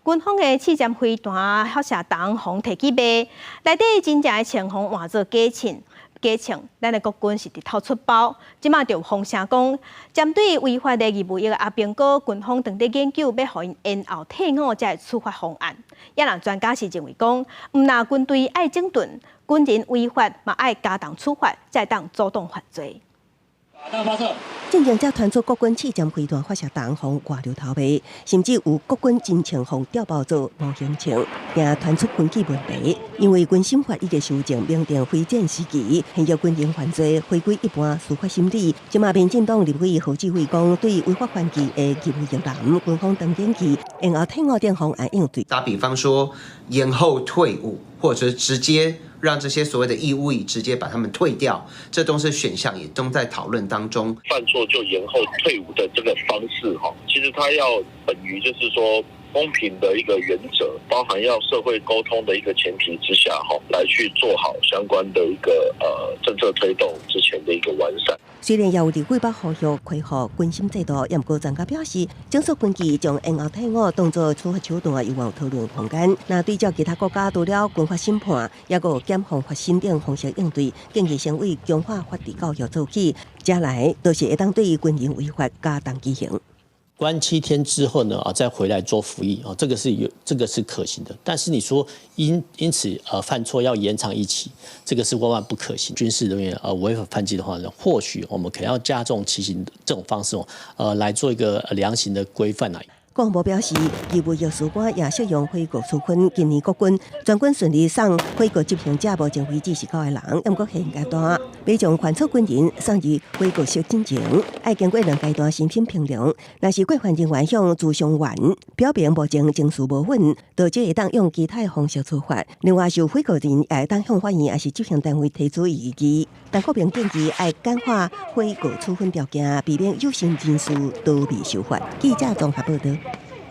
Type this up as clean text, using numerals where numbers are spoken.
軍方的試箭飛彈發射筒予提去賣，內底真正的槍予換做假槍。假槍，咱的國軍是直透出包，這馬就有風聲講，針對違法的義務役阿兵哥，軍方正佇研究欲予𪜶延後退伍這个處罰方案。也人專家是認為講，毋但軍隊愛整頓，軍人違法嘛愛加重處罰，才會當阻擋犯罪。進前才傳出國軍試箭飛彈發射筒予外流偷賣，甚至有國軍真槍予調包做模型槍，也傳出軍紀問題。因為軍審法已經修正，明定非戰時期現役軍人犯罪回歸一般司法審理。這馬民進黨立委何志偉講，對違法犯紀的義務役男，軍方當研究延後退伍等方案應對。打比方說，延後退伍，或者直接讓這些所謂的義務役直接把他們退掉，這都是選項，也都在討論當中。犯錯就延後退伍的這個方式，哈，其實他要本於就是說公平的一個原則，包含要社會溝通的一個前提之下，哈，來去做好相關的一個政策推動之前的一個完善。雖然也有立委欲呼籲恢復軍審制度，也毋過專家表示，整肅軍紀將延後退伍當作處罰手段，猶有討論空間。若對照其他國家，除了軍法審判，抑閣有檢控罰審等方式應對，建議先為強化法治教育做起，將來都是會當對軍人違法加重其刑。關7天之後呢，啊，再回來做服役啊，這個是有，這個是可行的。但是你說因此犯錯要延長一期，這個是萬萬不可行。軍事人員違法犯紀的話呢，或許我們可能要加重其刑這種方式哦，來做一個量刑的規範來。國防部表示，義務役士官也適用悔過處分。今年國軍全軍順利送悔過執行者，目前為止是九個人，毋過現階段欲將犯錯軍人送入悔過室進前，愛經過兩階段身心評量。若是過犯人員向諮商員表明目前情緒無穩，就會當用其他方式處罰。另外，受悔過人也會當向法院抑是執行單位提出異議。陳國平建議愛簡化悔過處分條件，避免有心人士逃避受罰。記者綜合報道。